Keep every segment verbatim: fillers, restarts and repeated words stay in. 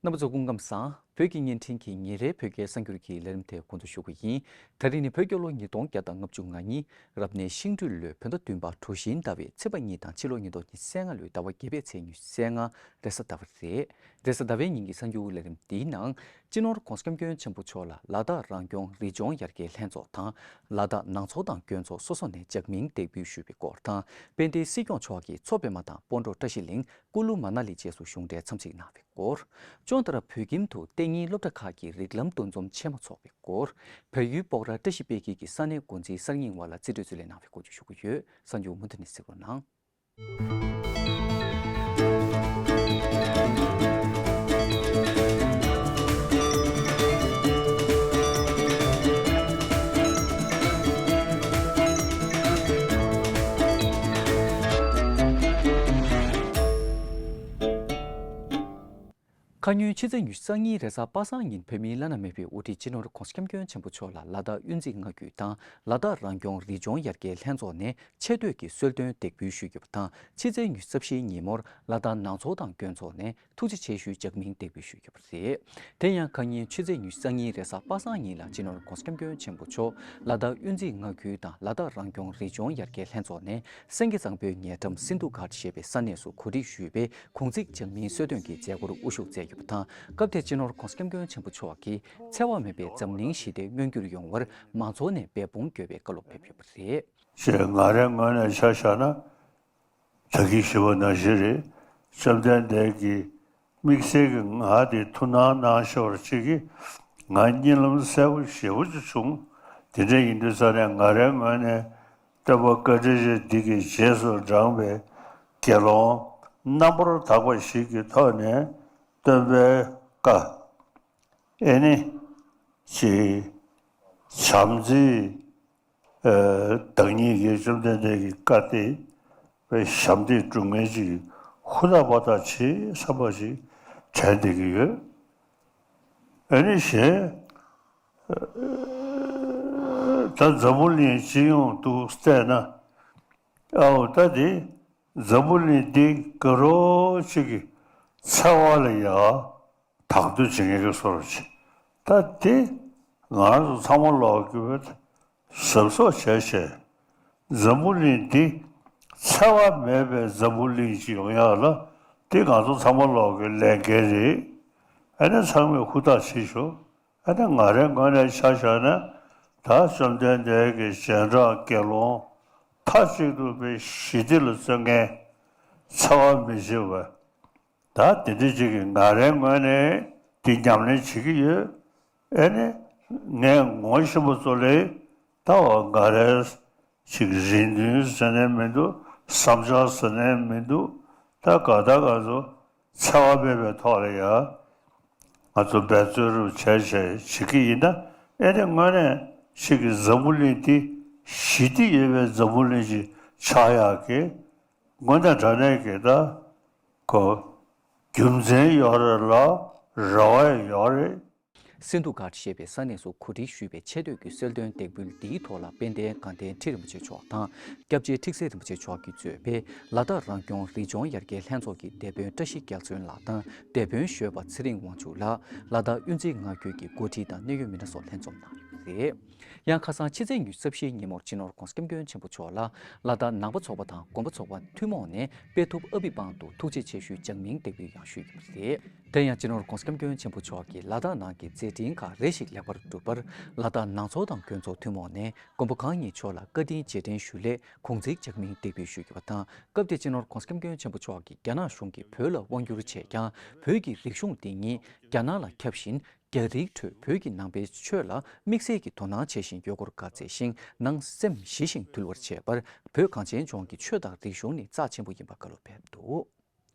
རྣམ་པ་ཚོ་སྐུ་ཁམས་བཟང་། བོད་ཀྱི་བརྙན་འཕྲིན་གྱི་ཉིན་རེའི་བོད་སྐད་གསར་འགྱུར་གྱི་ལས་རིམ་དེ་འགོ་འཛུགས་ཞུ་གི་ཡིན། ད་རིང་ནི་བོད་རྒྱལ་ལོ་ཉིས་སྟོང་བརྒྱ་དང་ལྔ་བཅུ་ང་གཉིས། རབ་གནས་ཤིང་སྦྲུལ་ལོའི་བོད་ཟླ་བདུན་པ་གྲོ་བཞིན་ཟླ་བའི་ཚེས་པ་གཉིས་དང་ཕྱི་ལོ་ཉིས་སྟོང་ཉི་ཤུ་རྩ་ལྔ་ལོའི་ཟླ་བ་བརྒྱད་པའི་ཚེས་ཉི་ཤུ་རྩ་ལྔ་རེས་གཟའ་ཟླ་བ་རེད། རེས་གཟའ་ཟླ་བའི་ཉིན་གྱི་གསར་འགྱུར་ལས་རིམ་འདིའི་ནང་། སྤྱི་ནོར་༧གོང་ས་༧སྐྱབས་མགོན་ཆེན་པོ་མཆོག་ལ་ལ་དྭགས་རང་སྐྱོང་རི་ལྗོངས་ཡར་རྒྱས་ལྷན་ཚོགས་དང་། ལ་དྭགས་ནང་ཚོགས་དང་དགོན་ཚོགས་སོ་སོ་ནས་ལྗགས་མིང་འདེགས་འབུལ་ཞུས་པའི་སྐོར་དང་། དཔལ་ལྡན་སྲིད་སྐྱོང་མཆོག་གིས་མཚོ་པདྨ་དང་སྤོན་གྲོང་བཀྲ་ཤིས་གླིང་། ཀུ་ལུ་མ་ན་ལི་བཅས་སུ་གཞུང་འབྲེལ་འཚམས་གཟིགས་གནང་བའི་སྐོར། ཅོང་ཏ་ར་བོད་ཁྱིམ་དུ་གཏན་ཉིན་སློབ་གྲྭ་ཁག་གི་རིགས་ལམ་འདུ་འཛོམས་ཆེན་མོ་འཚོགས་པའི་སྐོར། བལ་ཡུལ་སྤོག་ར་བཀྲ་ཤིས་དཔལ་སྐྱིད་ཀྱི་ས་གནས་འགོ་འཛིན་གསར་རྙིང་བ་ལ་རྩིས་སྤྲོད་རྩིས་ལེན་གནང་བའི་སྐོར་བཅས་ཞུ་གི་ཡོད། གསར་འགྱུར་མུ་མཐུད་ནས་གཟིགས་རོགས་གནང་། ཁ་སྔོན་ཕྱི་ཚེས་ཉི་ཤུ་རྩ་གཉིས་རེས་གཟའ་པ་སངས་ཉིན་བོད་མིའི་བླ་ན་མེད་པའི་དབུ་ཁྲིད་སྤྱི་ནོར་༧གོང་ས་༧སྐྱབས་མགོན་ཆེན་པོ་མཆོག་ལ་ལ་དྭགས་དབུ་འཛིན་མངའ་ཁུལ་དང་ལ་དྭགས་རང་སྐྱོང་རི་ལྗོངས་ཡར་རྒྱས་ལྷན་ཚོགས་ནས་ཆེ་བསྟོད་ཀྱི་གསོལ་སྟོན་འདེགས་འབུལ་ཞུས་ཡོད་པ་དང་། ཕྱི་ཚེས་ཉི་ཤུ་རྩ་བཞིའི་ཉིན་མོར་ལ་དྭགས་ནང་ཚོགས་དང་དགོན་ཚོགས་ནས་ཐུགས་རྗེ་ཆེ་ཞུའི་ལྗགས་མིང་འདེགས་འབུལ་ཞུས་ཡོད་པ་རེད། དེ་ཡང་ཁ་ཉིན་ཕྱི་ཚེས་ཉི་ཤུ་རྩ་གཉིས་རེས་གཟའ་པ་སངས་ཉིན་ལ་སྤྱི་ནོར་༧གོང་ས་༧སྐྱབས་མགོན་ཆེན་པོ་མཆོག་ལ་དྭགས་དབུ་འཛིན་མངའ་ཁུལ་དང་ལ་དྭགས་རང་སྐྱོང་རི་ལྗོངས་ཡར་རྒྱས་ལྷན་ཚོགས་ནས་སེང་གེ་གཙང་པོའི་ཉེ་འགྲམ་སིན་དྷུ་གྷ་ཊ་ཞེས་པའི་ས་གནས་སུ་གོ་སྒྲིག་ཞུས་པའི་གུང་ཚིགས་ལྗགས་མིང་གསོལ་སྟོན་གྱི་མཛད་སྒོར་དབུ་བཞུགས་མཛད་ཡོད་པ་དང་། སྐབས་དེར་སྤྱི་ནོར་༧གོང་ས་༧སྐྱབས་མགོན་ཆེན་པོ་མཆོག་གིས་འཚེ་བ་མེད་པའི་འཛམ་གླིང་ཞི་བདེ་མངོན་འགྱུར་ཡོང་བར་མང་ཚོགས་ནས་འབད་འབུངས་དགོས་པའི་བཀའ་སློབ་ཕེབས་ཡོད་པ་རེད། ཞེས་ང་རའི་ངོས་ནས་ཆ་བཞག་ན། ད་གིན་ཞུས་པ་ནང་བཞིན་རེད། བཅོམ་ལྡན་འདས་ཀྱིས་དམིགས་བསལ་གྱི་ང་དེ་ཐུགས་སྣང་གནང་ཤོར་བ་ཅིག་གིས་ང་གཉིད་ལམ་གསལ་པོ་ཞེ་པོ་ཅིག་བྱུང་། དེ་འདྲ་ཡིན་དུས་ཙང་ནས་ང་རའི་ངོས་ནས་སྟོན་པ་བཀའ་དྲིན་ཅན་འདི་གི་རྗེས་སུ་འབྲངས་པའི་དགེ་སློང་རྣམ་པར་དག་པ་ཞིག་གི་ཐོག་ནས་སྟོན་པའི་བཀའ་ཨེ་ནི་ཅིག་བྱམས་བརྩེའི་བདག་ཉིད་ཀྱི་བཅོམ་ལྡན་འདས་ཀྱི་བཀའ་སྟེ་དཔེ་ཞབས་འདེགས་སྒྲུབ་མཁན་ཅིག་ཧུར་ཐག་པ་ཐག་བྱེད་བསམ་པ་ཞིག་དྲན་བསྡད་ཀྱི་ཡོད། ཨ་ནི་གཞན་ད་འཛམ་བུ་གླིང་སྤྱི་ཡོངས་དུ་བལྟས་ན། ཨའོ་ད་དེ་འཛམ་བུ་གླིང་འདི་དགའ་རོགས་ཅིག་གི་འཚེ་བ་ལ་ཡ། དང་དུ་བྱེད་མཁན་གྱི་བཟོ་འདྲ་ཅིག་ད་དེ་ང་རང་ཚོ་ཚང་མ་ལོག་གི་བས་གཟབ་གཟབ་བྱས་བྱས། འཛམ་བུ་གླིང་འདི་འཚེ་བ་མེད་པའི་འཛམ་བུ་གླིང་ཅིག་ཡོང་ཡག་ལ་འདི་ང་ཚོ་ཚང་མ་ལོག་གི་ལས་འགན་རེད། ཨ་ནི་ཚང་མས་ཧུར་ཐག་བྱེད་ཤོག་ཨ་ནི་ང་རའི་ངོས་ནས་ཆ་བཞག་ན་ད་བཅོམ་ལྡན་འདས་ཀྱི་རྗེས་འབྲང་དགེ་སློང་མཐའ་གཅིག་ཏུ་དཔེ་ཞི་བདེ་ལ་བརྩོན་མཁན་འཚེ་བ་མི་བྱེད་པ། ད་དེ་འདྲ་ཅིག་གིས་ང་རའི་ངོས་ནས་འདི་ཉམས་ལེན་བྱེད་ཀྱི་ཡོད། ཨེ་ནི་ངས་ངོ་ཤེས་པ་ཚོ་ལས་ད་བ་ང་རའི་ཅིག་རེ་འདུན་ཟེར་ནས་མི་འདུག་བསམ་འཆར་ཟེར་ནས་མི་འདུག་ད་ག་ད་ག་ཚོ་འཚེ་བ་མེད་པའི་ཐོག་ལ་ཡ་ང་ཚོ་འབད་རྩོལ་རུ་བྱས་བྱས་བྱེད་ཀྱི་ཡིན་ན། ཨེ་ནི་དངོས་གནས་ཅིག་གི་འཛམ་བུ་གླིང་འདི་ཞི་བདེ་ཡོད་པའི་འཛམ་བུ་གླིང་ཅིག་ཆགས་ཡག་གི་དངོས་གནས་དྲང་གནས་ཀྱི་ད་གོ་རྒྱུ་མཚན་ཡོད་རེད་ལ་རེ་བ་ཡང་ཡོད་རེད། སིན་དྷུ་གྷ་ཊ་ཞེས་པའི་ས་གནས་སུ་གོ་སྒྲིག་ཞུས་པའི་ཆེ་བསྟོད་ཀྱི་གསོལ་སྟོན་འདེགས་འབུལ་འདིའི་ཐོག་ལ་དཔལ་ལྡན་དགའ་ལྡན་ཁྲི་རིན་པོ་ཆེ་མཆོག་དང་། སྐྱབས་རྗེ་ཁྲི་སྲོང་རིན་པོ་ཆེ་མཆོག་གིས་གཙོས་པའི་ལ་དྭགས་རང་སྐྱོང་རི་ལྗོངས་ཡར་རྒྱས་ལྷན་ཚོགས་ཀྱི་སྡེ་དཔོན་བཀྲ་ཤིས་རྒྱལ་མཚན་ལགས་དང་། སྡེ་དཔོན་གཞོན་པ་ཚེ་རིང་དབང་ཕྱུག་ལགས། ལ་དྭགས་དབུ་འཛིན་མངའ་ཁུལ་གྱི་འགོ་ཁྲིད་དང་གནད་ཡོད་མི་སྣ་སོགས་ལྷན་འཛོམས་གནང་ཡོད་པ་རེད། ཡང་ཁ་སང་ཕྱི་ཚེས་ཉི་ཤུ་རྩ་བཞིའི་ཉིན་མོར་སྤྱི་ནོར་༧གོང་ས་༧སྐྱབས་མགོན་ཆེན་པོ་མཆོག་ལ་ལ་དྭགས་ནང་པ་ཚོགས་པ་དང་དགོན་པ་ཚོགས་པ་ཐུན་མོང་ནས་དཔེ་ཐུབ་ཨ་བི་པང་དུ་ཐུགས་རྗེ་ཆེ་ཞུའི་ལྗགས་མིང་འདེགས་འབུལ་ཡང་ཞུས་ཡོད་པ་རེད། དེ་ཡང་སྤྱི་ནོར་༧གོང་ས་༧སྐྱབས་མགོན་ཆེན་པོ་མཆོག་གིས་ལ་དྭགས་ནང་གི་མཛད་འཕྲིན་ཁག་རེ་ཞིག་ལེགས་པར་གྲུབ་པར་ལ་དྭགས་ནང་ཚོགས་དང་དགོན་ཚོགས་ཐུན་མོང་ནས་མགོན་པོ་གང་ཉིད་མཆོག་ལ་བཀའ་དྲིན་རྗེས་དྲན་ཞུ་སླད་གུང་ཚིགས་ལྗགས་མིང་འདེགས་འབུལ་ཞུས་ཡོད་པ་དང་། སྐབས་དེར་སྤྱི་ནོར་༧གོང་ས་༧སྐྱབས་མགོན་ཆེན་པོ་མཆོག་གིས་རྒྱ་ནག་གཞུང་གིས་བོད་ལ་དབང་བསྒྱུར་བྱས་ཀྱང་བོད་ཀྱི་རིག་གཞུང་འདི་ཉིད་རྒྱ་ནག་ལ་ཁྱབ་བཞིན། རྒྱ་རིགས་ཁྲོད་བོད་ཀྱི་ནང་པའི་ཆོས་ལ་དམིགས་བསལ་གྱི་དོ་སྣང་བྱེད་བཞིན་ཡོད་སྐོར་བཀའ་སྩལ་ཞིང་། ནང་སེམས་ཞི་ཞིང་དུལ་བར་བྱེད་པར་བོད་གངས་ཅན་ལྗོངས་ཀྱི་ཆོས་དང་རིག་གཞུང་ནི་རྩ་ཆེན་པོ་ཡིན་པ་བཀའ་སློབ་ཕེབས་འདུག་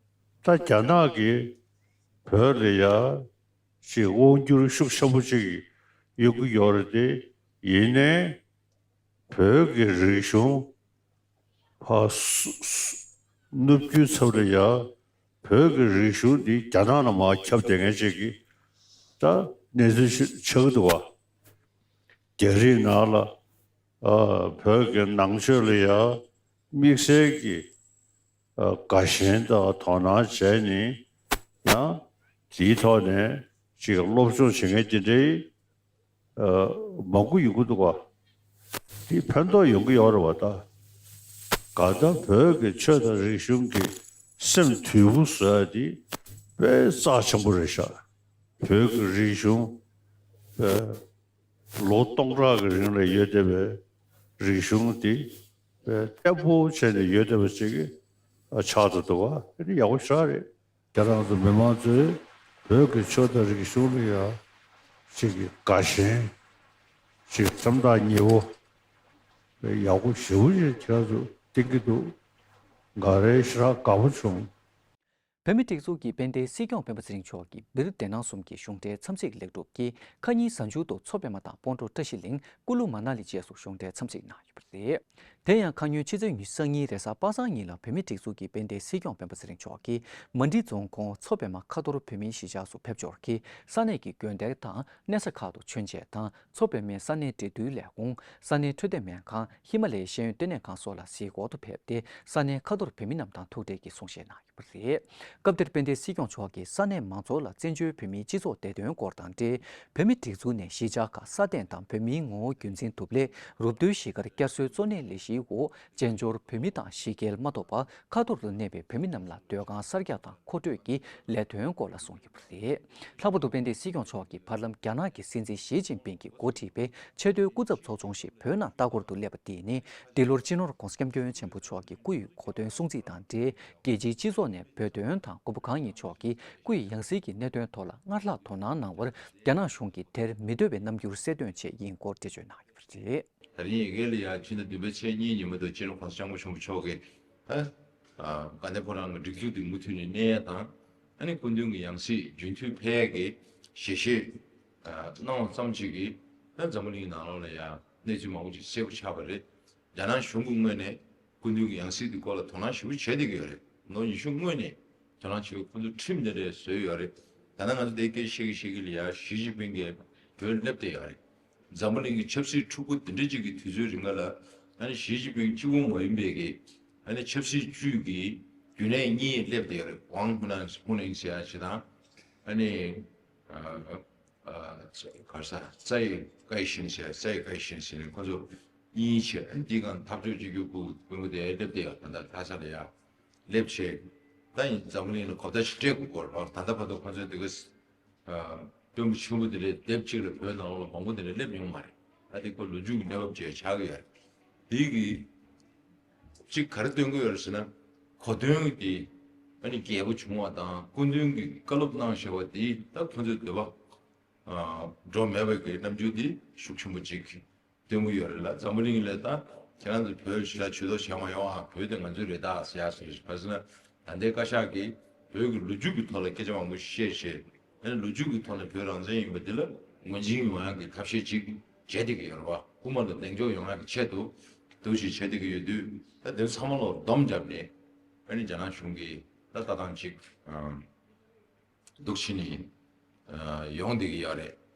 ད་རྒྱ་ནག་གིས་བོད་ལ་ཡ་ཅིག་དབང་བསྒྱུར་ཤུགས་ཆེན་པོ་ཅིག་ཡོང་གི་ཡོད་རེད་དེ། ཡིན་ནའི་བོད་ཀྱི་རིག་གཞུང་ཕར་སུ་སུ་ནུབ་རྒྱུའི་ཚབ་ལ་ཡ། བོད་ཀྱི་རིག་གཞུང་འདི་རྒྱ་ནག་ལ་མར་ཁྱབ་བསྡད་མཁན་ཅིག་གི་ད་གནས་ཚུལ་ཞིག་ཆགས་ཀྱི་འདུག་བ། རྒྱ་རིགས་ནང་ལ་ཨ་བོད་ཀྱི་ནང་ཆོས་ལ་ཡ་དམིགས་བསལ་གྱི་ཨ་དགའ་ཞེན་དང་དོ་སྣང་བྱས་ནས་ཡང་། དེའི་ཐོག་ནས་ཅིག་སློབ་སྦྱོང་བྱེད་མཁན་དེ་འདྲའི་མང་པོ་ཡོང་གི་འདུག་ག་དེ་ཕན་ཐོགས་ཡོང་གི་ཡོད་རེད་བ་ད། གང་ལྟར་བོད་ཀྱི་ཆོས་དང་རིག་གཞུང་གི་སེམས་དུལ་པོ་བཟོ་ཡ་དེ་དཔེ་རྩ་ཆེན་པོ་རེད་ཤག་བོད་ཀྱི་རིག་གཞུང་ལོ་སྟོང་ཕྲག་གི་རིང་ལ་ཡོད་བསྡད་པའི་རིག་གཞུང་དེ་བརྟན་པོ་བྱས་ནས་ཡོད་བསྡད་པ་ཅིག་ཆགས་འགྲོ་འདུག་བ། དེ་ནི་ཡག་པོ་ཞེ་དྲག་རེད། ཁྱེད་རང་ཚོ་མི་མང་ཚོས་བོད་ཀྱི་ཆོས་དང་རིག་གཞུང་ལ་ཡང་ཅིག་དགའ་ཞེན་ཅིག་སེམས་ཐག་ཉེ་བོ་ཡག་པོ་ཞེ་པོ་ཅིག་ཁྱེད་རང་ཚོ་བསྟན་གྱི་འདུག་ང་རང་ཞེ་དྲག་དགའ་པོ་བྱུང་། བོད་མིའི་སྒྲིག་འཛུགས་ཀྱི་དཔལ་ལྡན་སྲིད་སྐྱོང་སྤེན་པ་ཚེ་རིང་མཆོག་གིས་བིར་བདེ་སྣང་གསུམ་གྱི་གཞུང་འབྲེལ་འཚམས་གཟིགས་ལེགས་གྲུབ་ཀྱིས་ཁ་ཉིན་གཟའ་མཇུག་ཏུ་མཚོ་པདྨ་དང་སྤོན་གྲོགས་བཀྲ་ཤིས་གླིང་། ཀུ་ལུ་མ་ན་ལི་བཅས་སུ་གཞུང་འབྲེལ་འཚམས་གཟིགས་གནང་ཡོད་པ་རེད། དེ་ཡང་ཁ་སྔོན་ཕྱི་ཚེས་ཉི་ཤུ་རྩ་གཉིས་རེས་གཟའ་པ་སངས་ཉིན་ལ་བོད་མིའི་སྒྲིག་འཛུགས་ཀྱི་དཔལ་ལྡན་སྲིད་སྐྱོང་སྤེན་པ་ཚེ་རིང་མཆོག་གིས་མན་ཌི་རྫོང་ཁོངས་མཚོ་པདྨ་ཁ་ཐོར་བོད་མིའི་གཞིས་ཆགས་སུ་ཕེབས་འབྱོར་གྱིས་ས་གནས་ཀྱི་དགོན་སྡེ་དང་གནས་ས་ཁག་ཏུ་མཆོད་མཇལ་དང་། མཚོ་པདྨའི་ས་གནས་འབྲེལ་མཐུད་ལས་ཁུངས། ས་གནས་འཕྲོད་བསྟེན་སྨན་ཁང་། ཧི་མ་ལ་ཡའི་ཤེས་ཡོན་ལྟེ་གནས་ཁང་སོགས་ལ་གཟིགས་སྐོར་དུ་ཕེབས་ཏེ། ས་གནས་ཁ་ཐོར་བོད་མི་རྣམས་དང་ཐུག་འཕྲད་ཀྱིས་གསུང་བཤད་གནང་ཡོད་པ་རེད། སྐབས་དེར་དཔལ་ལྡན་སྲིད་སྐྱོང་མཆོག་གིས་ས་གནས་མང་ཚོགས་ལ་བཙན་བྱོལ་བོད་མིའི་སྤྱི་ཚོགས་བདེ་དོན་སྐོར་དང་འབྲེལ། བོད་མིའི་སྒྲིག་འཛུགས་ནས་གཞིས་ཆགས་ཁག་སྲ་བརྟན་དང་བོད་མིའི་ངོ་བོ་རྒྱུན་འཛིན་ཐུབ་སླད། རུབ་རྡོའི་གཞིས་ཀར་བསྐྱར་གསོའི་གཙོ་གནད་ལས་གཞིའི་འོག་བཙན་བྱོལ་བོད་མི་དང་གཞིས་བསྐྱལ་མ་གཏོགས་པ། ཁ་ཐོར་དུ་གནས་པའི་བོད་མི་རྣམས་ལ་སྡོད་ཁང་གསར་རྒྱག་དང་མཁོ་སྤྲོད་ཀྱི་ལས་དོན་སྐོར་ལ་གསུངས་ཡོད་པ་རེད། ལྷག་པར་དུ་དཔལ་ལྡན་སྲིད་སྐྱོང་མཆོག་གིས་བར་ལམ་རྒྱ་ནག་གི་སྲིད་འཛིན་ཞི་ཅིན་ཕིང་གིས་འགོ་ཁྲིད་པའི་ཆེས་མཐོའི་སྐུ་ཚབ་ཚོགས་ཆུང་ཞིག་བོད་ནང་ལྟ་སྐོར་དུ་སླེབས་པ་དེས་ནི། འདི་ལོར་སྤྱི་ནོར་༧གོང་ས་༧སྐྱབས་མགོན་ཆེན་པོ་མཆོག་གི་སྐུ་ཡི་གོ་སྟོན་སྲུང་བརྩི་དང་འབྲེལ། རྒྱལ་སྤྱིའི་སྤྱི་ཚོགས་ནས་བོད་དོན་དང་མགོན་པོ་གང་ཉིད་མཆོག་གི་སྐུ་ཡི་ཡང་སྲིད་ཀྱི་གནད་དོན་ཐོག་ལ་སྔར་ལྷག་དོ་སྣང་གནང་བར། རྒྱ་ནག་གཞུང་གིས་དེར་མི་འདོད་པའི་རྣམ་འགྱུར་གསལ་སྟོན་བྱས་ཡིན་སྐོར་འགྲེལ་བརྗོད་གནང་ཡོད་པ་རེད། ད་རིང་ཡི་གེ་ལ་ཡང་ཕྱི་ཟླ་བདུན་པའི་ཚེས་གཉིས་ཉིན་མོ་དུ་སྤྱི་ནོར་༧གོང་ས་༧སྐྱབས་མགོན་ཆེན་པོ་མཆོག་གིས་ཨ་ཨ་དགའ་ལྡན་ཕོ་བྲང་གི་སྒྲིག་འཛུགས་དེ་མུ་མཐུད་ནས་གནས་ཡ་དང་། ཨ་ནི་སྐུ་མདུན་གྱི་ཡང་སྲིད་རྒྱུན་མཐུད་འཕེལ་ཡ་གི་ཞལ་བཞེས་ཨ་གནང་བ་ཙམ་གཅིག་གིས་ད་འཛམ་བུ་གླིང་ནང་ལོགས་ལ་ཡང་གནས་ཚུལ་མང་པོ་ཅིག་གསལ་པོ་ཆགས་པ་རེད། རྒྱ་ནག་གཞུང་གི་ངོས་ནས་སྐུ་མདུན་གྱི་ཡང་སྲིད་དེ་སྐོར་ལ་དོ་སྣང་ཞེ་པོ་བྱས་བསྡད་ཀྱི་ཡོད་རེད། ལོ་ཉི་ཤུ་སྔོན་ནས་དོ་སྣང་བྱེད་པའི་ཁོང་ཚོ་ཁྲིམས་དེ་འདྲ་བཟོས་ཡོད་རེད། ད་ནང་ང་ཚོ་དེ་སྐད་བཤད་ཀྱི་བཤད་ཀྱི་ལ་ཡ་ཞི་ཅིན་ཕིང་གིས་བོད་སླེབས་བསྡད་ཡོད་རེད། འཛམ་བུ་གླིང་གི་ཆབ་སྲིད་འཁྲུག་པོ་དེ་འདྲ་ཅིག་གི་དུས་ཚོད་རིང་ག་ལ་ཨ་ནི་ཞི་ཅིན་ཕིང་གཅིག་པོ་མ་ཡིན་པའི་གི་ཨ་ནི་ཆབ་སྲིད་བཅུད་ཀྱི་རྒྱུན་ལས་གཉིས་སླེབས་བསྡད་ཡོད་རེད། ཝང་ཧུ་ནན་ཧུ་ནན་ཟེར་ཡ་ཞིག་དང་ཨ་ནི་ཨ་ཨ་ག་རེ་ཟ་ཙའི་ཀའི་ཤིན་ཟེར་ཡ་ཙའི་ཀའི་ཤིན་ཟེར་ནས་ཁོ་ཚོ་གཉིས་བྱས་ཨ་ནི་འདི་གང་འཐབ་ཕྱོགས་གཅིག་གྱུར་སྐུ་སྐུ་ངོ་དེ་སླེབས་བསྡད་ཡོད། ད་ལྟ་ལྷ་ས་ལ་ཡ། སླེབས་བྱས། ད་ཡིན་འཛམ་གླིང་ལ་གོ་བརྡ་ཞིག་སྤྲད་དགོས་སྐོར་བར་ད་ལྟ་བར་དུ་ཁོ་ཚོའི་འདི་ག་ཨ་དཔོན་པོ་ཆེན་པོ་དེ་འདྲས་སྡེབ་གཅིག་ལ་བོད་ནང་ལོགས་ལ་མང་པོ་དེ་འདྲས་སླེབས་མྱོང་མ་རེད། ད་དེ་ཁོ་ལོ་རྒྱུས་ཀྱི་གནས་བབ་ཅིག་ཆགས་ཀྱི་ཡོད་རེད། དེ་གི་གཅིག་ག་རེ་སྟོན་གྱི་ཡོད་རེད་ཟེར་ན། གོ་སྟོན་གྱི་ཨ་ནི་རྒྱས་པོ་བྱུང་བ་དང་སྐུ་མདུན་གྱིས་བཀའ་སློབ་གནང་བཞག་པ་དེ་ད་ཁོ་ཚོའི་འདོད་པ་ཨ་འགྲོ་མེད་པའི་གི་རྣམ་འགྱུར་དེ་ཤུགས་ཆེན་པོ་ཅིག་སྟོན་གྱི་ཡོད་རེད་ལ། འཛམ་བུ་གླིང་ལ་ད་ཁྱེད་རང་ཚོ་བོད་ཞི་ལ་ཇུས་གཏོགས་བྱས་མ་ཡོང་ཨ། བོད་དེ་ང་ཚོའི་རེད་ད་ཟེར་ཡ་ཟེར་ག་ཟེར་ན། ད་ལྟའི་བཀའ་ཤག་གིས་བོད་ཀྱི་ལོ་རྒྱུས་ཀྱི་ཐོག་ལ་སྐད་ཆ་མང་པོ་བཤད་བྱས། ཨ་ནི་ལོ་རྒྱུས་ཀྱི་ཐོག་ནས་བོད་རང་བཙན་ཡིན་པ་འདི་ལ་ངོས་འཛིན་ཡོང་ཡ་གི་ཐབས་ཤེས་ཅིག་བྱས་བསྡད་ཀྱི་ཡོད་རེད་བ། དབུ་མ་ལ་གདེང་འཇོག་ཡོང་ཡ་གི་ཆེད་དུ་འདུག་ཞིག་བྱས་བསྡད་ཀྱི་ཡོད་དུས། ད་དེ་ཚང་མ་ལ་སྡོམ་བརྒྱབ་ནས་ཨ་ནི་རྒྱ་ནག་གཞུང་གིས་ད་ལྟ་སྟངས་ཅིག་འདུག་ཕྱིན་ནས་ཡོང་བསྡད་ཀྱི་ཡོད་རེད།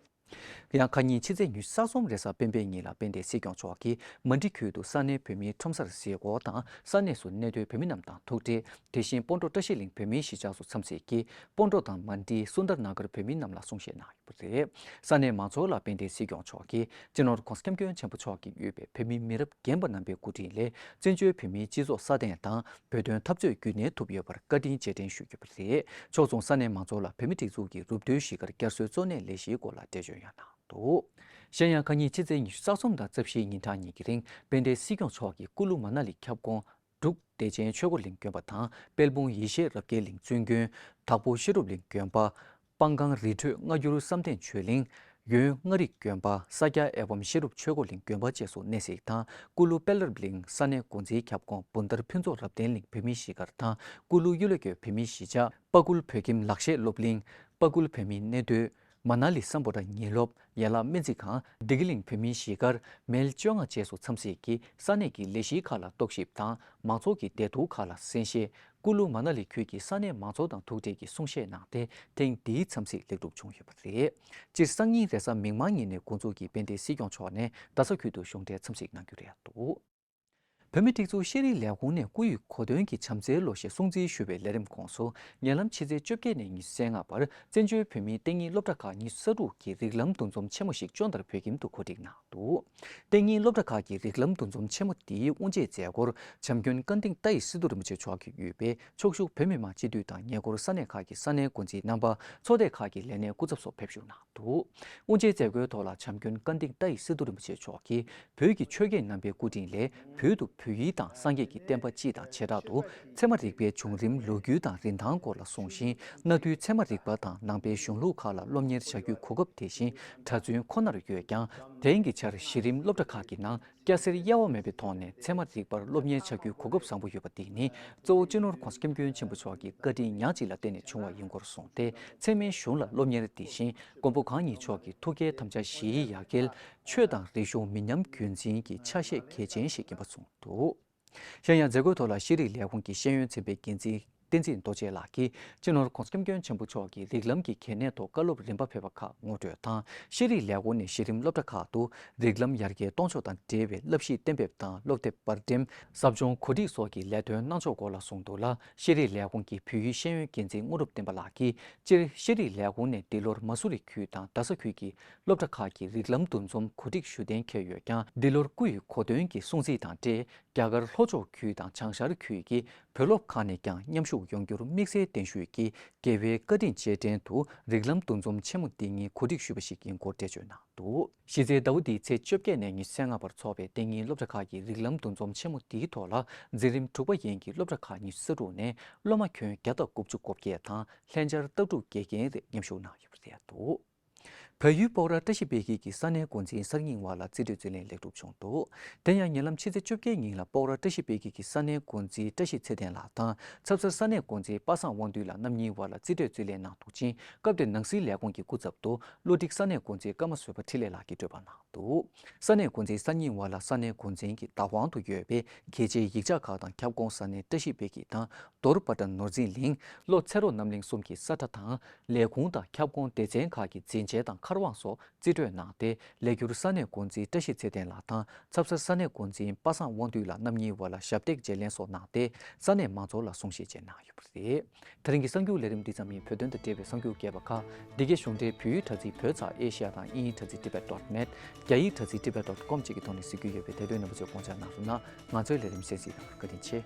ཡང་ཁ་ཉིན་ཕྱི་ཚེས་ཉི་ཤུ་རྩ་གསུམ་རེས་གཟའ་སྤེན་པའི་ཉིན་ལ་དཔལ་ལྡན་སྲིད་སྐྱོང་མཆོག་གིས་མན་ཌི་ཁུལ་དུ་ས་གནས་བོད་མིའི་ཁྲོམ་སར་གཟིགས་སྐོར་དང་ས་གནས་སུ་གནས་སྡོད་བོད་མི་རྣམས་དང་ཐུག་འཕྲད། དེ་བཞིན་སྤོན་གྲོགས་བཀྲ་ཤིས་གླིང་བོད་མིའི་གཞིས་ཆགས་སུ་འཚམས་གཟིགས་ཀྱིས་སྤོན་གྲོགས་དང་མན་ཌི་སུན་དར་ན་གར་བོད་མི་རྣམས་ལ་གསུང་བཤད་གནང་ཡོད་པ་རེད། ས་གནས་མང་ཚོགས་ལ་དཔལ་ལྡན་སྲིད་སྐྱོང་མཆོག་གིས་སྤྱི་ནོར་༧གོང་ས་༧སྐྱབས་མགོན་ཆེན་པོ་མཆོག་གིས་དབུས་པའི་བོད་མི་མི་རབས་རྒན་པ་རྣམ་པའི་སྐུ་དྲིན་ལས་བཙན་བྱོལ་བོད་མིའི་སྤྱི་ཚོགས་སྲ་བརྟན་དང་། བོད་དོན་འཐབ་རྩོད་རྒྱུན་གནས་ཐུབ་ཡོད་པར་བཀའ་དྲིན་རྗེས་དྲན་ཞུས་ཡོད་པ་རེད། ཕྱོགས་མཚུངས་ས་གནས་མང་ཚོགས་ལ་བོད་མིའི་སྒྲིག་འཛུགས་ཀྱི་རུབ་རྡོའི་གཞིས་ཀར་བསྐྱར་གསོའི་གཙོ་གནད་ལས་གཞིའི་སྐོར་ལ་འགྲེལ་བརྗོད་ཡང་གནང་འདུག། གཞན་ཡང་ཁ་ཉིན་ཕྱི་ཚེས་ཉི་ཤུ་རྩ་གསུམ་དང་རྩ་བཞིའི་ཉིན་གྲངས་གཉིས་ཀྱི་རིང་དཔལ་ལྡན་སྲིད་སྐྱོང་མཆོག་གིས་ཀུ་ལུ་མ་ན་ལི་ཁྱབ་ཁོངས་འབྲུག་བདེ་ཆེན་ཆོས་འཁོར་གླིང་དགོན་པ་དང་དཔལ་སྤུངས་ཡེ་ཤེས་རབ་རྒྱས་གླིང་བཙུན་དགོན། དྭགས་པོ་ཤེས་རབ་གླིང་དགོན་པ། སྤང་སྒང་རི་ཁྲོད་སྔ་འགྱུར་བསམ་གཏན་ཆོས་གླིང་། ཡོན་ལྔ་རིག་དགོན་པ། ས་སྐྱ་ཨེ་ཝམ་ཤེས་རབ་ཆོས་འཁོར་གླིང་དགོན་པ་བཅས་སུ་གནས་གཟིགས་དང་། ཀུ་ལུ་དཔལ་རབ་གླིང་ས་གནས་འགོ་འཛིན་ཁྱབ་ཁོངས་བུན་དར་ཕུན་ཚོགས་རབ་བརྟན་གླིང་བོད་མིའི་གཞིས་སྒར་དང་། ཀུ་ལུ་གཡུ་ལོ་རྒྱལ་བོད་མིའི་གཞིས་ཆགས། སྤ་ཀུལ་བོད་ཁྱིམ་ལག་ཤེས་སློབ་གླིང་། སྤ་ཀུལ་བོད་མིའི་གནས་སྡོད། མ་ན་ལི་སམ་བྷོ་ཊ་ཉིན་སློབ། ཡན་ལག་སྨན་རྩིས་ཁང་། བདེ་སྐྱིད་གླིང་བོད་མིའི་གཞིས་སྒར། མེལ་བཅོ་ལྔ་བཅས་སུ་འཚམས་གཟིགས་ཀྱིས་ས་གནས་ཀྱི་ལས་གཞིའི་ཁག་ལ་རྟོག་ཞིབ་དང་། མང་ཚོགས་ཀྱི་བདེ་སྡུག་ཁག་ལ་གསན་བཞེས། ཀུ་ལུ་མ་ན་ལི་ཁུལ་གྱི་ས་གནས་མང་ཚོགས་དང་ཐུག་འཕྲད་ཀྱིས་གསུང་བཤད་གནང་སྟེ། ཐེངས་འདིའི་འཚམས་གཟིགས་ལེགས་གྲུབ་བྱུང་ཡོད་པ་རེད། སྤྱིར་སང་ཉིན་རེས་གཟའ་མིག་དམར་ཉིན་ནས་འགོ་འཛུགས་ཀྱིས་དཔལ་ལྡན་སྲིད་སྐྱོང་མཆོག་ནས་རྡ་ས་ཁུལ་དུ་གཞུང་འབྲེལ་འཚམས་གཟིགས་གནང་རྒྱུ་རེད་འདུག། བོད་མིའི་སྒྲིག་འཛུགས་ཤེས་རིག་ལས་ཁུངས་ནས་སྐུ་ཡི་གོ་སྟོན་གྱི་བྱམས་བརྩེའི་ལོ་ཞེས་སྲུང་བརྩི་ཞུ་བའི་ལས་རིམ་ཁོངས་སུ། ཉེ་ལམ་ཕྱི་ཚེས་བཅོ་བརྒྱད་ནས་ཉི་ཤུ་རྩ་ལྔ་བར་བཙན་བྱོལ་བོད་མིའི་གཏན་ཉིན་སློབ་གྲྭ་ཁག་ཉི་ཤུ་རྩ་དྲུག་གི་རིགས་ལམ་འདུ་འཛོམས་ཆེན་མོ་ཞིག་ཅོན་དར་བོད་ཁྱིམ་དུ་གོ་སྒྲིག་གནང་འདུག། གཏན་ཉིན་སློབ་གྲྭ་ཁག་གི་རིགས་ལམ་འདུ་འཛོམས་ཆེན་མོ་འདིའི་དབུ་འབྱེད་མཛད་སྒོར་བྱམས་མགོན་ཀ་འདིང་ཏཱའི་སི་ཏུ་རིན་པོ་ཆེ་མཆོག་གིས་དབུས་པའི་ཕྱོགས་བཞུགས་བོད་མི་མང་སྤྱི་འཐུས་དང་ཉེ་འཁོར་ས་གནས་ཁག་གི་ས་གནས་འགོ་འཛིན་རྣམ་པ། ཚོགས་སྡེ་ཁག་གི་ལས་སྣེ་སྐུ་ཚབ་སོགས་ཕེབས་ཞུགས་གནང་འདུག། དབུ་འབྱེད་མཛད་སྒོའི་ཐོག་ལ་བྱམས་མགོན་ཀ་འདིང་ཏཱའི་སི་ཏུ་རིན་པོ་ཆེ་མཆོག་གིས་བོད་ཀྱི་ཆོས་དགེ་རྣམ་པའི་སྐུ་དྲིན་ལས། བོད་དུ་བོད་ཡིག་དང་སངས་རྒྱས་ཀྱི་བསྟན་པ་སྤྱི་དང་བྱེ་བྲག་ཏུ་ཚད་མ་རིག་པའི་བྱུང་རིམ་ལོ་རྒྱུས་དང་རིན་ཐང་སྐོར་ལ་གསུངས་ཤིང་། གནའ་དུས་ཚད་མ་རིག་པ་དང་ནང་པའི་གཞུང་ལུགས་ཁག་ལ་སློབ་གཉེར་བྱ་རྒྱུའི་གོ་སྐབས་དེ་བཞིན་གྲྭ་བཙུན་ཁོ་ནར་ཡོད་ཀྱང་། དེང་གི་ཆར་གཞི་རིམ་སློབ་གྲྭ་ཁག་གི་ནང་སྐྱ་སེར་དབྱེ་བ་མེད་པའི་ཐོག་ནས་ཚད་མ་རིག་པར་སློབ་གཉེར་བྱ་རྒྱུའི་གོ་སྐབས་བཟང་པོ་ཡོད་པ་འདི་ནི་གཙོ་བོ་སྤྱི་ནོར་༸གོང་ས་༸སྐྱབས་མགོན་ཆེན་པོ་མཆོག་གི་བཀའ་དྲིན་ཉག་གཅིག་ལ་བརྟེན་ནས་བྱུང་བ་ཡིན་སྐོར་གསུངས་ཏེ། ཚད་མའི་གཞུང་ལ་སློབ་གཉེར་འདི་བཞིན་མགོན་པོ་གང་ཉིད་མཆོག་གི་ཐུགས་བསྐྱེད་དམ་བཅའ་བཞིའི་ཡ་གྱལ་ཆོས་དང་རིག་གཞུང་མི་ཉམས་རྒྱུན་འཛིན་གྱི་ཆ་ཤས་གལ་ཆེན་ཞིག་ཡིན་པ་གསུངས་འདུག། གཞན་ཡང་མཛད་སྒོའི་ཐོག་ལ་ཤེས་རིག་ལས་ཁུངས་ཀྱི་ཤེས་ཡོན་ཚན་པའི་འགན་འཛིན་བསྟན་འཛིན་རྡོ་རྗེ་ལགས་ཀྱིས་སྤྱི་ནོར་༸གོང་ས་༸སྐྱབས་མགོན་ཆེན་པོ་མཆོག་གི་རིགས་ལམ་གྱི་གལ་གནད་ཐོག་བཀའ་སློབ་རིམ་པ་ཕེབས་པ་ཁག་ངོ་སྤྲོད་དང་། ཤེས་རིག་ལས་ཁུངས་ནས་གཞི་རིམ་སློབ་གྲྭ་ཁག་ཏུ་རིགས་ལམ་ཡར་རྒྱས་གཏོང་ཕྱོགས་དང་འབྲེལ་བའི་བསླབ་གཞི་གཏན་འབེབས་དང་སློབ་དེབ་པར་འགྲེམས། ཟབ་སྦྱོང་གོ་སྒྲིག་སོགས་ཀྱི་ལས་དོན་གནང་ཕྱོགས་སྐོར་ལ་གསུངས་འདུག་ལ། ཤེས་རིག་ལས་ཁུངས་ཀྱི་བོད་ཡིག་ཤེས་ཡོན་འགན་འཛིན་དངོས་གྲུབ་བསྟན་པ་ལགས་ཀྱིས་སྤྱིར་ཤེས་རིག་ལས་ཁུངས་ནས་འདི་ལོར་མ་སུ་རི་ཁུལ་དང་རྡ་ས་ཁུལ་གྱི་སློབ་གྲྭ་ཁག་གི་རིགས་ལམ་འདུ་འཛོམས་གོ་སྒྲིག་ཞུ་གཏན་འཁེལ་ཡོད་ཀྱང་། འདི་ལོར་སྐུ་ཡི་གོ་སྟོན་གྱི་སྲུང་བརྩི་དང་འབྲེལ། རྒྱ་གར་ལྷོ་ཕྱོགས་ཁུལ་དང་བྱང་ཤར་ཁུལ་གྱི་བོད་སློབ་ཁག་ནས་ཀྱང་མཉམ་ཞུགས་ཡོང་རྒྱུར་དམིགས་བསལ་གདན་ཞུས་ཀྱིས། རྒྱལ་བའི་བཀའ་དྲིན་རྗེས་དྲན་དུ་རིགས་ལམ་འདུ་འཛོམས་ཆེན་མོ་འདི་ཉིད་གོ་སྒྲིག་ཞུས་པ་ཞིག་ཡིན་སྐོར་འགྲེལ་བརྗོད་གནང་འདུག། གཞི་རྩའི་ཟླ་བ་འདིའི་ཚེས་བཅོ་བརྒྱད་ནས་ཉི་ཤུ་རྩ་ལྔ་བར་འཚོགས་པའི་གཏན་ཉིན་སློབ་གྲྭ་ཁག་གི་རིགས་ལམ་འདུ་འཛོམས་ཆེན་མོ་འདིའི་ཐོག་ལ། འཛིན་རིམ་དྲུག་པ་ཡན་གྱི་སློབ་གྲྭ་ཁག་ཉི་ཤུ་རྩ་དྲུག་ནས་སློབ་མ་ཁྱོན་བརྒྱ་དང་དགུ་བཅུ་གོ་བརྒྱད་དང་ལྷན་བཅར་ལྟ་གྲུབ་དགེ་རྒན་རེ་མཉམ་ཞུགས་གནང་ཡོད་པ་རེད་འདུག། བལ་ཡུལ་སྤོག་ར་བཀྲ་ཤིས་དཔལ་སྐྱིད་ཀྱི་ས་གནས་འགོ་འཛིན་གསར་རྙིང་བ་ལ་རྩིས་སྤྲོད་རྩིས་ལེན་ལེགས་གྲུབ་བྱུང་འདུག། དེ་ཡང་ཉེ་ལམ་ཕྱི་ཚེས་བཅོ་བརྒྱད་ཉིན་ལ་སྤོག་ར་བཀྲ་ཤིས་དཔལ་སྐྱིད་ཀྱི་ས་གནས་འགོ་འཛིན་བཀྲ་ཤིས་ཚེ་བརྟན་ལགས་དང་ཚབ་སར་ས་གནས་འགོ་འཛིན་པ་སངས་དབང་འདུས་ལགས་རྣམ་གཉིས་བར་ལ་རྩིས་སྤྲོད་རྩིས་ལེན་གནང་འདུག་ཅིང་། སྐབས་དེར་ནང་སྲིད་ལས་ཁུངས་ཀྱི་སྐུ་ཚབ་ཏུ་བློ་སྒྲིག་ས་གནས་འགོ་འཛིན་ཀརྨ་བཟོད་པ་འཕྲིན་ལས་ལགས་ཀྱིས་སྤྲོད་པ་གནང་འདུག། ས་གནས་འགོ་འཛིན་གསར་རྙིང་བ་ལ་ས་གནས་འགོ་འཛིན་གྱི་བདག་དབང་དུ་ཡོད་པའི་གལ་ཆེའི་ཡིག་ཆ་ཁག་དང་ཁྱབ་ཁོངས་ས་གནས་བཀྲ་ཤིས་དཔལ་སྐྱིད་དང་རྡོར་པ་ཏྲ་ནོར་འཛིན་གླིང་། བློ་ཚེ་རོགས་རྣམ་གླིང་གསུམ་གྱི་ས་ཁྲ་དང་། ལས་ཁུངས་དང་ཁྱབ་ཁོངས་སྡེ་ཚན་ཁག་གི་འཛིན་ཆས་དང་མཁར་དབང་སོགས་རྩིས་སྤྲོད་གནང་སྟེ། ལས་འཁྱུར་ས་གནས་འགོ་འཛིན་བཀྲ་ཤིས་ཚེ་བརྟན་ལགས་དང་ཚབ་སར་ས་གནས་འགོ་འཛིན་པ་སངས་དབང་འདུས་ལགས་རྣམ་གཉིས་བར་ལ་ཞབས་སྟེགས་བརྗེ་ལེན་སོགས་གནང་སྟེ། ས་གནས་མང་ཚོགས་ལ་གསུང་བཤད་བཅས་གནང་ཡོད་པ་རེད། དེ་རིང་གི་གསར་འགྱུར་ལས་རིམ་འདི་ཙམ་ཡིན། བོད་དོན་དང་འབྲེལ་བའི་གསར་འགྱུར་རྒྱས་པ་ཁག་འདི་གའི་གཞུང་འབྲེལ་བོད་ཡིག་དྲ་ཚིགས་བོད་ཙ་ཨེ་ཤི་ཡ་དང་དབྱིན་ཡིག་དྲ་ཚིགས་tibet dot net། རྒྱ་ཡིག་དྲ་ཚིགས་tibet dot com་བཅས་ཀྱི་ཐོག་ནས་གཟིགས་རྒྱུ་ཡོད་པས། དེ་དོན་རྣམ་པ་ཚོས་དགོངས་འཇགས་གནང་རོགས་གནང་། ང་ཚོའི་ལས་རིམ་གསན་གཟིགས་གནང་བར་བཀའ་དྲིན་ཆེ།